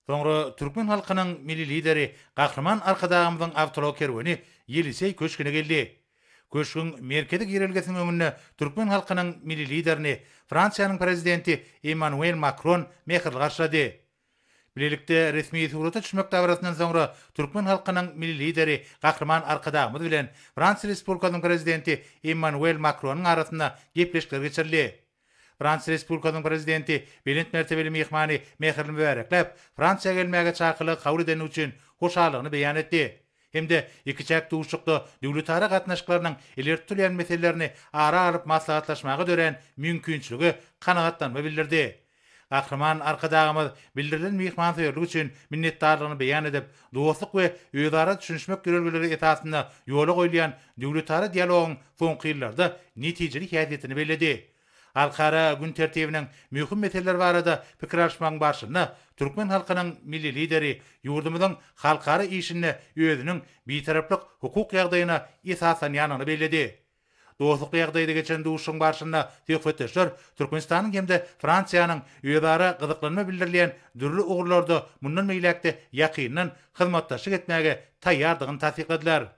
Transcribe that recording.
Soňra türkmen halkynyň Milli Lideri Gahryman Arkadagymyzyň awtoulag kerweni Ýeliseý köşgüne geldi. Köşgüň merkezi girelgesiniň öňünde türkmen halkynyň Milli Liderini Fransiýanyň Prezidenti Emmanuel Makron mähirli garşylady. Bilelikde resmi surata düşmek dabarasyndan soňra türkmen halkynyň Milli Lideri Gahryman Arkadagymyz bilen Fransiýa Respublikasynyň Prezidenti Emmanuel Makronyň arasynda gepleşikler geçirildi. Fransiýa Respublikasynyň Prezidenti belent mertebeli myhmany mähirli mübärekläp, Fransiýa gelmäge çakylygy kabul edeni üçin hoşallygyny beýan etdi hem-de ikiçäk duşuşykda döwletara gatnaşyklarynyň ileri tutulýan meselelerini ara alyp maslahatlaşmaga dörän mümkinçilige kanagatlanma bildirdi. Gahryman Arkadagymyz bildirilen myhmansöýerlik üçin minnetdarlygyny beýan edip, dostluk we özara düşünişmek ýörelgeleri esasynda ýola goýulýan döwletara dialogyň soňky ýyllarda netijeli häsiýetini belledi. Halkara gün tertibiniň möhüm meseleleri barada pikir alyşmagyň barşynda türkmen halkynyň Milli Lideri ýurdumyzyň halkara işinde özüniň Bitaraplyk hukuk ýagdaýyna esaslanýandygyny belledi. Dostlukly ýagdaýda geçen duşuşygyň barşynda söhbetdeşler Türkmenistanyň hem-de Fransiýanyň özara gyzyklanma bildirilýän dürli ugurlarda mundan beýläk-de ýakyndan hyzmatdaşlyk etmäge taýýardygyny tassykladylar.